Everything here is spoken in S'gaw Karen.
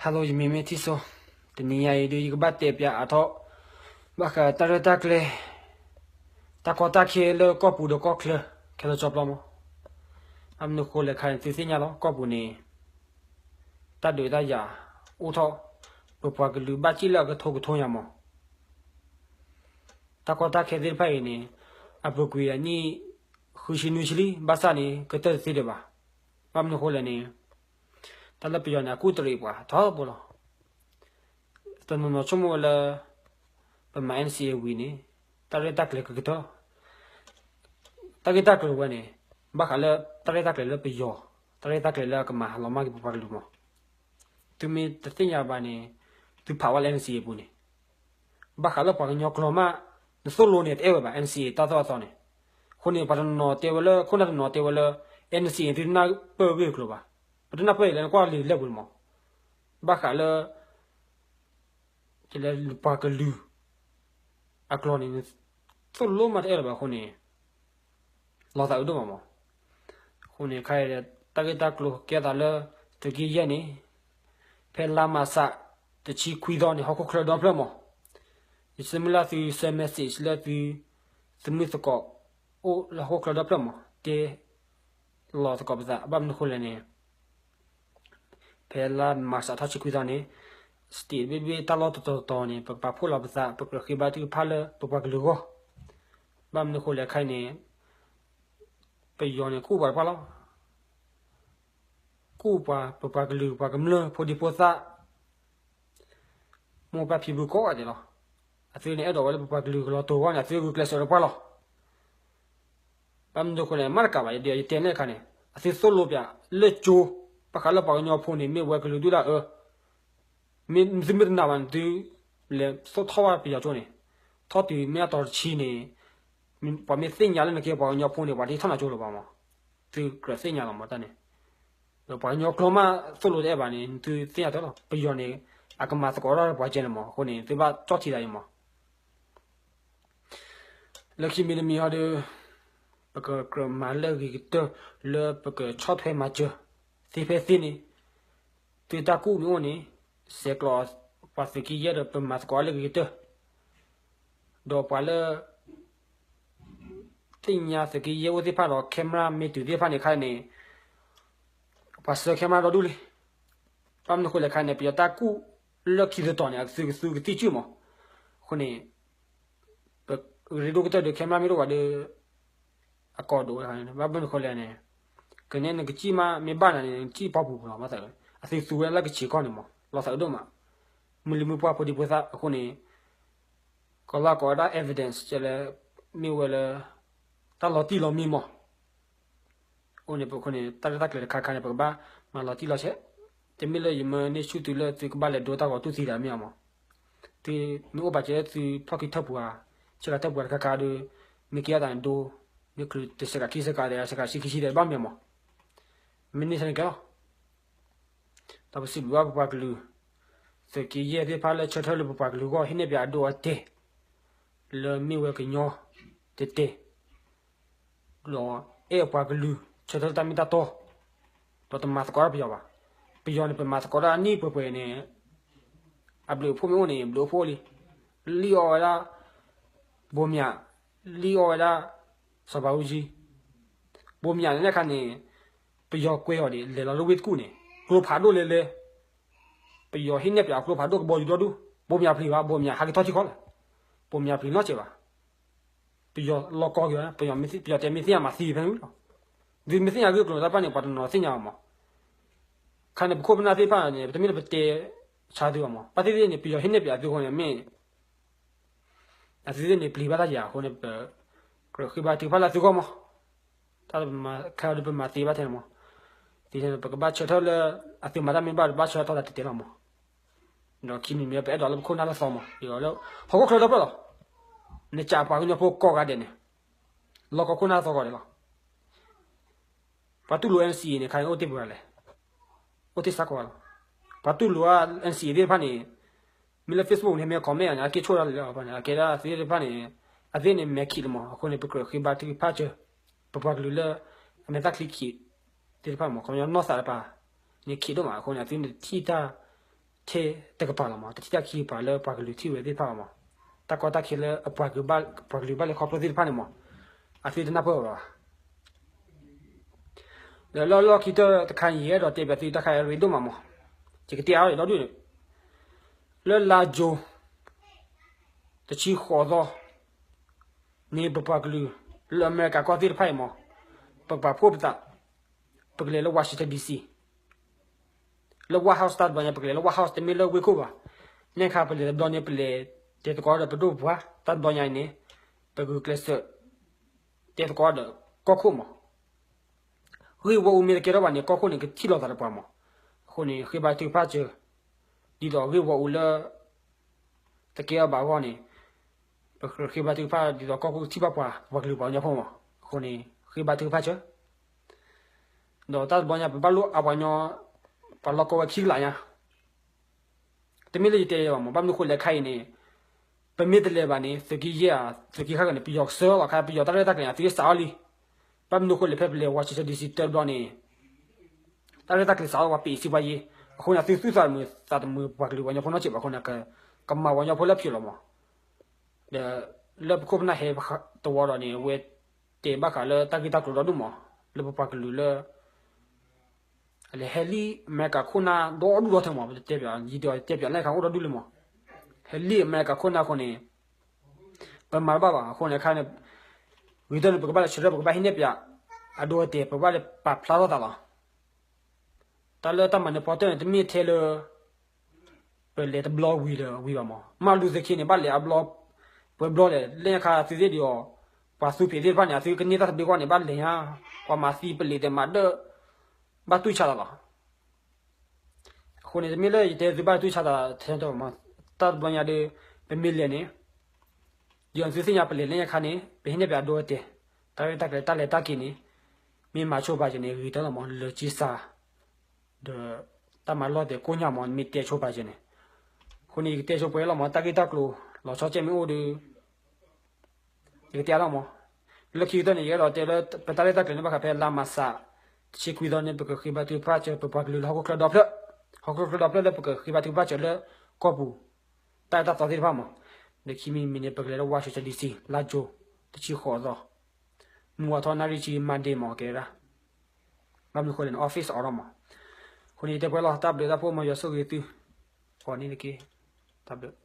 Hello, ယမံၤမ့ၢ်ထံၣ်စိ, တနံၤညါအံၤဒုး ယကဘၣ်တဲပၠးအါထီၣ် ဘၣ်ဃးတၢ်ရဲၣ်တၢ်ကျဲၤ တၢ်ကီတၢ်ခဲလၢကီၢ်ပူၤဒီးကီၢ်ချၢ ခဲလၢာ်ကၠီပျီမး. ဘၣ်မနုၤဃိလဲၣ်ခါန့ၣ် သုသ့ၣ်ညါလီၤ ကီၢ်ပူၤန့ၣ် တၢ်ဒုးတၢ်ယၤအိၣ်ထီၣ်, ပပှၤကလုာ်ဘၣ်စံၣ်လၢအကထိကထိညါမး. တၢ်ကီတၢ်ခဲသ့ၣ်တဖၣ်အံၤန့ၣ် အပူၤကွံာ်အနံၣ်ဃုဆံနွံဆံလံ ဘၣ်ဆၣ်န့ၣ် ကတၢၢ်တသ့ဒံးဘၣ်. ဘၣ်မနုၤဃိလဲၣ်န့ၣ် တၢ်လၢပယီၤန့ၣ်အကူၣ်တရံးပှၤထီဘိလီၤ. တနီၤနီၤဆိကမိၣ်ဝဲလၢ ပမၤ NCA ဝံၤန့ၣ် တၢ်ရဲၣ်တၢ်ကျဲၤကကတၢၢ်, တၢ်ဂ့ၢ်တၢ်ကျိၤဝဲန့ၣ် ဘၣ်ဃးလၢတၢ်ရဲၣ်တၢ်ကျဲၤလၢပယီၤ, တၢ်ရဲၣ်တၢ်ကျဲၤလၢအကမၤလီၤမၢ်က့ၤပပှၤကလုာ်မး. သုမ့ၢ်တသ့ၣ်ညါဘၣ်န့ၣ် သုဖးဝဲလၢ NCA အပူၤန့ၣ် ဘၣ်ဃးလၢပှၤကညီကျိာ်မး နသိၣ်လိန့ၣ် တအဲၣ်ဝဲဘၣ် NCA တၢ်သိၣ်အသီန့ၣ်. အဃိန့ၣ် ပှၤတနီၤတဲဝဲလၢ ခိၣ်နၢ်တနီၤတဲဝဲလၢ NCA သုတနၢ်ပၢၢ်ဂ့ၢ်ကျိၤဘၣ်. ပတနၢ်ပၢၢ်အံၤလၢနကွၢ်လံာ်လဲၢ်ပူၤန့ၣ်မး. ဘၣ်ဃးလၢ လၢပှၤကလုာ်အကျိာ်န့ၣ် သိၣ်လိမးတအဲၣ်လၢၤဘၣ်အဃိန့ၣ် လီၤသးအုးဒိၣ်မးမး. အဃိန့ၣ် ခဲအံၤ တၢ်ဂ့ၢ်တၢ်ကျိၤကဲသးလၢ သုးက့ယဲၢ်န့ၣ် ဖဲလါမၢ်ၡး တဆံခွံသီန့ၣ် ဟီၣ်ခိၣ်ချၢဒီဖျၢၣ်မး. ယဆၢမုၢ်လၢ်သု send message လၢသု သုမုၢ်သကိး အိၣ်လၢဟီၣ်ခိၣ်ချၢဒီဖျၢၣ်မး တဲလီၤသကိးပသး ဘၣ်မနုၤဃိလဲၣ်န့ၣ် ဖဲလါမၢ်ၡးထီၣ်ဆံခွံသီန့ၣ် state ဘ့ၣ်ဘ့ၣ်တၢ်လီၢ်တတီၤတတီၤန့ၣ် ပကပာ်ဖှိၣ်လီၤပသး ပကြၢးဃ့ဘါထုကဖၣ်လၢပပှၤကလုာ်အဂီၢ်. ဘၣ်မနုၤဃိလဲၣ်ခဲအံၤန့ၣ် ပယီၤန့ၣ်ကူၣ်ပှၤတဖၣ်လီၤ. ကူၣ်ပှၤ ပပှၤကလုာ် ပှၤကမျၢၢ် ဖိဒံဖိသၣ် မိၢ်ပၢ်ဖံဖုကိးဂၤဒဲးလီၤ. အသုန့ၣ်အဲၣ်ဒိးဝဲလၢပပှၤကလုာ်ကလီၤတိၤအဂီၢ်န့ၣ် အသုဂုာ်ကျဲးစၢးတပှၢ်လီၤ. ဘၣ်မနုၤဃိလဲၣ် မ့ၢ်တကးဘၣ် ယတဲန့ၣ်အခါန့ၣ် အသုသိၣ်လိပၠးလၢကၠိ ဘၣ်ဃးလၢပှၤကညီဖိန့ၣ် မ့ၢ်ဝဲကလုာ်ဒူၣ်ဒၣ်အၢ မ့ၢ်သုမ့ၢ်တနာ်ဘၣ်န့ၣ် သုလဲၤသိၣ်ထီၣ်ဘၣ်ပယီၤကၠိန့ၣ် ထီၣ်တုၤမ့ၢ်အတီၤတဆံန့ၣ် ပှၤမ့ၢ်သ့ၣ်ညါလၢနကဲပှၤကညီဖိန့ၣ် ပှၤတဟ့ၣ်ထီၣ်နၤကၠိလၢၤဘၣ်မး. သုကြၢးသ့ၣ်ညါလီၤမးတၢ်န့ၣ် ဒီးပှၤကညီကျိာ်မးသိၣ်လိတအဲၣ်ဘၣ်န့ၣ် သုသ့ၣ်ညါတၢ်လီၤ. ပယီၤန့ၣ် အကမၤသကိးတၢ်ဒီးပှၤကဲန့ၣ်မး အဃိန့ၣ် သုဘၣ်ကၠီၣ်ထံသးအံၤမး. လၢခံမံၤတမံၤဟီဒီး ပကကြၢးမၤလၢအဂ့ၤကတၢၢ် လၢပကဆီၣ်ထွဲမၤစၢၤသ့ဖဲသ့န့ၣ် သုတၢ်ကူၣ်မ့ၢ်အိၣ်န့ၣ် ဆဲးကျိးပှၤသုးက့ယဲၢ်ဒီးပမၤသကိးအီၤလၢအဂ့ၤကတၢၢ် ဒီးပှၤလၢ သ့ၣ်ညါသုးက့ယဲၢ်အိၣ်သ့ၣ်တဖၣ်ဒီး camera မ့ၢ်တုၤသ့ၣ်တဖၣ်န့ၣ်ခါန့ၣ် ပှၤဆှၢ camera ဒီဒူၣ်လံ. ဘၣ်မနုၤဃိလဲၣ်ခါန့ၣ် ပယီၤတၢ်ကူၣ်လၢခံတတီၤန့ၣ် အသုကသူကသံၣ်စုမး. အဃိန့ၣ် ပရ့ဒိၣ်ကတၢၢ်ဒီး camera မ့ၢ်တအိၣ်ဘၣ်ဒီး အကိာ်ဒိၣ်ဝဲန့ၣ် ဘၣ်မနုၤဃိလဲၣ်န့ၣ် ကနဲနကစံၣ်မး မ့ၢ်ဘၣ်နၤန့ၣ် နကစံၣ်ပီပူၤပူၤလီၤ. ဘၣ်သး အသုသူဝဲလၢကဆံးခီၣ်န့ၣ်မး လီၤသးအုးဒိၣ်မး မုၢ်လံမုၢ်ပှၢ်ဖိဒံဖိသၣ်အဃိန့ၣ် ကလီၤကိးဝဲဒၣ် evidence ကဲလၢ မ့ၢ်ဝဲလၢ တၢ်လီၤတံၢ်လီၤမံမး. အိၣ်န့ၣ်ပခိၣ်န့ၣ် တၢ်ရဲၣ်တၢ်ကျဲၤတခါခါန့ၣ် ပကဘၣ်မၤလီၤတံၢ်လီၤဆဲး, တမ့ၢ်လၢယမၢန့ၢ်ဆူၣ်သုလၢသုကဘၣ်လဲၤဒိတၢ်ဂီၤတူၢ်သံဒၣ်မ့ၢ်အီၤမး. သုမ့ၢ်အိၣ်ဘၣ်က့ၤလၢသုထီၣ်ခံထၢၣ်ပူၤဧါ, ဆ့ကၤထၢၣ်ပူၤတခါခါဒီး မ့ၢ်ကဲအသးန့ၣ်ဒိ, မ့ၢ်ချုးတဆ့ကၤခံဆ့ကၤဒီး ဆ့ကၤဆံခံဆံဒီးဘၣ်မ့ၢ်မး. မ့ၢ်န့ၢ်ဆဲန့ၣ်ကဲလီၤ. ဒီးပစံးဘျုးဘၣ်ပပှၤကလုာ် သုးက့ယဲၢ်သ့ၣ်တဖၣ်လၢဆၢထၢၣ်လၢပပှၤကလုာ်အဂီၢ် ဟ့ၣ်န့ၢ်ပှၤအဒိအတဲာ် လၢမ့ၢ်ဝဲကညီတဲာ်တဲာ် ဒီးအဲၣ်ပှၤကလုာ်ဆၢထၢၣ်လၢတၢ်မ့ၢ်တၢ်တီ, ဒီးတမၤသကိးတၢ်ပယီၤဘၣ်. ပယီၤန့ၣ် ပမၤသကိးတၢ်အနံၣ်ပှဲၤပှဲၤန့ၣ် အဘျုးအဖှိၣ်မ့ၢ်အိၣ်န့ၣ် ဘျုးအဖှိၣ်လံ. လံၣ်အီၣ်ဝဲဒၣ် ဘိမၠး, လံၣ်အီၣ်ဝဲဒၣ် စီၤဘးအူကၠံ, ဘိမၠးန့ၣ်အခါန့ၣ် ပယီၤကွဲအီၤဒံး လဲၤလီၤလၢဝ့ၢ်တကူၣ်န့ၣ် ကျိဖးဒိၣ်လဲၤလဲၤ ပယီၤဟ့ၣ်နဲၣ်ပၠးအကျိဖးဒိၣ်ကဘီယူၤဒီဒူၣ်, ဘိမၠးပျံၤဘၣ်, ဘိမၠးဟးက့ၤထီၣ်ထံကီၢ်လီၤ. ဘိမၠးပျံၤနီတစဲးဘၣ်. ပယီၤလီၤကီက့ၤဝဲ, ပယီၤတဲမ့ၢ်သ့ၣ်ညါမၤသံဖဲန့ၣ်လီၤ. သုမ့ၢ်သ့ၣ်ညါဂ့ၢ်ကျိၤတၢ်တဖၣ်န့ၣ် ပှၤတနီၤသ့ၣ်ညါဘၣ်မး. ခါန့ၣ် ပခိၣ်ပနၢ်သ့ၣ်တဖၣ်န့ၣ် ပတမ့ၢ်လၢပတဲဆါသုဘၣ်မး. ဘၣ်သ့ၣ်သ့ၣ်န့ၣ် ပယီၤဟ့ၣ်နဲၣ်ပၠးသုအဃိန့ၣ် မ့ၢ် အသုသ့ၣ်န့ၣ် ပျံၤဘၣ်တၢ်ယၤအဃိန့ၣ် ပကြၢးဃ့ဘါထုကဖၣ်လၢသုဂီၢ်မး. တၢ်ပမၤခဲအံၤဒီး ပမၤသ့ဘၣ်ထဲန့ၣ်မး. ဒ်န့ၣ် ပကဘၣ်ဆၢထၢၣ်လၢ အသုမၤတၢ်မ့ၢ်ဘၣ်ဒီး ဘၣ်ဆၢထၢၣ်တၢ်တဲတဲလီၤမး. ဒီးခံမံၤမံၤ ပအဲၣ်ဒိးလၢပခိၣ်နၢ်လၢသီမး, ဒီးလၢဟီၣ်ခိၣ်ချၢဒီဖျၢၣ်လီၤ. နကးပှၤကညီဖိကိးဂၤဒဲးန့ၣ် လီၤကီခိၣ်နၢ်သီဂီၤဒဲးလီၤ. ပှၤတူၢ်လိာ် NCA န့ၣ် ခါန့ၣ်အိၣ်တ့ၢ်ပှဲၤဂၤလဲၣ်, အိၣ်တ့ၢ်စးကီးဂၤလီၤ. ပှၤတူၢ်လိာ် NCA သ့ၣ်တဖၣ်န့ၣ် မ့ၢ်လၢ Facebook န့ၣ် မ့ၢ် comment န့ၣ် အက့ၢ်ဆိၣ်တၢ်လၢအီၤန့ၣ် အကဲဒၣ်သုသ့ၣ်တဖၣ်န့ၣ် အသ့ၣ်န့ၣ် မဲာ်ခံးလီၤမး. အဃိန့ၣ် ပကြၢးဃ့ဘါထုကဖၣ်စၢၤ ပပှၤကလုာ်လၢ အမဲာ်သၣ်ချံခံးသ့ၣ်တဖၣ်မး. ခီပညီနီၢ်သးတပၤန့ၣ် ခံးဒိၣ်မး. အဃိန့ၣ် အသုန့ၣ်ထံၣ်တၢ် ထဲတကပၤလီၤမး, တထံၣ်တၢ်ခံကပၤလၢပှၤကလုာ်ထံၣ်ဝဲသ့ၣ်တဖၣ်လီၤမး. တၢ်ကီတၢ်ခဲလၢအပှၤကလုာ်ဘၣ်လဲၤခီဖျိသ့ၣ်တဖၣ်န့ၣ်မး, အသုတနၢ်ပၢၢ်ဝဲဘၣ်. ဒီးလၢလီၢ်ခံကတၢၢ်တခါန့ၣ် ယအဲၣ်ဒိးတဲပၠးသုတၢ်ခါအရ့ဒိၣ်မးမး, ယကတဲအါထီၣ်ဒီဒူၣ်န့ၣ်, လၢလါယူၤ တဆံဃိးသီ န့ၣ် ပပှၤကလုာ် လၢအမဲရကၤကီၢ်သ့ၣ်တဖၣ်အံၤမး, ပကပာ်ဖှိၣ်ပသး, ပကလဲၤလၢ Washington D C, လၢ White House တၢ်တဘျီညါ ပကလဲၤလၢ White House တမ့ၢ်လၢဝ့ၢ်ခိၣ်ဘၣ်. န့ၣ်အခါပလဲၤတဘျီန့ၣ် ပလဲၤတဲသကိးဒီးပဒိၣ်ပပှၢ်, တၢ်တဘျီညါအံၤန့ၣ် ပဂုာ်ကျဲးစၢး တဲသကိးဒီးကီၢ်ခိၣ်မး. ဂ့ၢ်ဝီအူမ့ၢ်တကဲထီၣ်ဘၣ်န့ၣ် ကီၢ်ခိၣ်န့ၣ် ကထံၣ်လိာ်သးဒီးပှၤမး. အဃိန့ၣ် ဃ့ဘါထုကဖၣ်စၢၤ ဒ်သိးဂ့ၢ်ဝီအူလၢ တကဲထီၣ်ဘၣ်အဂီၢ်န့ၣ်, ပဃ့ဘါထုကဖၣ်ဒ်သိးကီၢ်ခိၣ်ကထံၣ်ဘၣ်ပှၤ ပှၤကလုာ်ပှၤကညီဖိမး. အဃိန့ၣ် ဃ့ဘါထုကဖၣ်စၢၤ ဒီးတၢ်တဘျီညါ ပဘၣ်လိၣ်အါပှၤကညီ ပှၤလီၢ်ကီဝဲခံကလးညါ, တမ့ၢ်လၢယတဲယဲဘၣ်မး, ဘၣ်မနုၤဃိလဲၣ်ခါအံၤန့ၣ်, ပမ့ၢ်တလဲၤဘၣ်န့ၣ် သုးက့ယဲၢ်ဧါ, သုးက့ခါကန့ၣ် ပယီၤကစၢ်လီၤခါ, ပယီၤတၢ်ရဲၣ်တၢ်ကျဲၤန့ၣ် အသုကစးအီၤလံ. ဘၣ်မနုၤဃိလဲၣ် ဖဲပလဲၤ Washington D C တၢ်တဘျီန့ၣ် တၢ်ရဲၣ်တၢ်ကျဲၤစးအီၤ ပှၤပ့းစံးပှၤယ့, အဃိန့ၣ် အသုသူၣ်သးမုာ်သးတမုာ်ပှၤကလုာ်ပှၤကညီဖိနီတစဲးဘၣ်အဃိန့ၣ်, ကမၤပှၤကညီဖိလၢဖျိးလီၤမး. ဒီးလၢပခိၣ်ပနၢ်ဟဲတဝီဒီးန့ၣ် အဝဲတဲဘၣ်ဃးလၢတၢ်ဂ့ၢ်တၢ်ကျိၤဒီဒူၣ်မး, လၢပပှၤကလုာ်လၢ လဲၤဟဲလံအမဲရကၤခိၣ်နၢ်ဒီဒူၣ်ဒီထၢမး, ပတဲပၠး ယဒိးတဲပၠးလၢအခါအိၣ်ဒီဒူၣ်လံမး. ဟဲလံအမဲရကၤခိၣ်နၢ်အဃိန့ၣ် ပမၤတဘၣ်ဘၣ်အဃိန့ၣ် အခါန့ၣ် ဂ့ၤတၢ်န့ၣ် ပကဘၣ်လဲၤဆှၢထၢၣ် ပကဘၣ်ဟံးန့ၢ်ပၠး အဒိအတဲာ် ပကဘၣ်လဲၤပာ်ဖျါထီၣ်သးလီၤ. တၢ်လၢတၢ်မၤနၢၤပီၣ်တၢၣ်န့ၣ် တမ့ၢ်ထဲလၢ ပလဲၤတဘျီဝံၤလၢဝံၤဘၣ်မး. မၢ်လူၤသ့ခံန့ၣ် ဘၣ်လဲၤအဘျီ ပှဲၤဘျီလဲၣ် လၢညါခါသုသ့ၣ်ဒံးအီၤ ပှၤသူဖံးသ့ၣ်တဖၣ်န့ၣ် အသုကန့ၢ်တၢ်သဘျ့ကွၢ်န့ၣ် ဘၣ်လဲၤညါ ပှၤမၤသံပလံၤသ့ၣ်မၤဒၢၣ် ဘၣ်တူၢ်ဆါသးလီၤ. အဃိန့ၣ် တမ့ၢ်လၢယတဲသုဘၣ်တူၢ်ဆါသးထဲတမး, တၢ်တဘျီညါဒီး ပမ့ၢ်လဲၤန့ၣ် ဒ်အသုသ့ၣ်ညါပလဲၤလၢညါခါန့ၣ် ပဟံးန့ၢ်ပၠးအဒိအတဲာ်, တၢ်ရဲၣ်တၢ်ကျဲၤတၢ်လဲၤတၢ်က့ၤန့ၣ် မ့ၢ်မၤဆိပာ်စၢၤန့ၣ် ဂ့ၤတၢ်လီၤမး လၢက့ၤစၢ် ဒီး တၢ်မၤလီၢ်တဲာ်ကိၣ်ညါမး မ့ၢ်တဲဆိပာ်စၢၤန့ၣ်, အဃိန့ၣ် ယကတဲဆိပှဲၤလီၤမး တၢ်ဂ့ၢ်တၢ်ကျိၤ လီၤဆီကဲမ့ၢ်အိၣ်ဒီး ယကတဲလီၤမး, လၢခံကတၢၢ်န့ၣ် ယအဲၣ်ဒိးတဲလၢ ပတၢ်ရဲၣ်တၢ်ကျဲၤန့ၣ် ဘၣ်ဃးဖဲလါမၢ်ၡး တဆံခွံသီန့ၣ် ပကဃ့ဘါထုကဖၣ်စၢၤ ပပှၤကလုာ်လၢဟီၣ်ခိၣ်ချၢဒီဖျၢၣ်, ဟီၣ်ခိၣ်ချၢဒီဖျၢၣ်လၢပကဃ့ဘါထုကဖၣ်စၢၤလၢကီၢ်ပူၤ တၢ်အဲၣ်တၢ်သီသ့ၣ်တဖၣ်မး, ဒီးခံမံၤမံၤန့ၣ် ပကလဲၤလၢ Washington D C လါကၠိ တဆံဃိးသီ မုၢ်ဝါထီၣ်နၣ်ရံၣ်ဆံ Monday မး ကဲဒၣ် ဘၣ်မနုၤဃိလဲၣ်န့ၣ် office အိးထီၣ်မး, အဃိန့ၣ် ယတဲပှဲၤလီၤ တၢ်ဘျုးတၢ်ဖှိၣ်မး ယွၤဆိၣ်ဂ့ၤသု ကိးနံၤတက့ၢ် တၢ်ဘျုး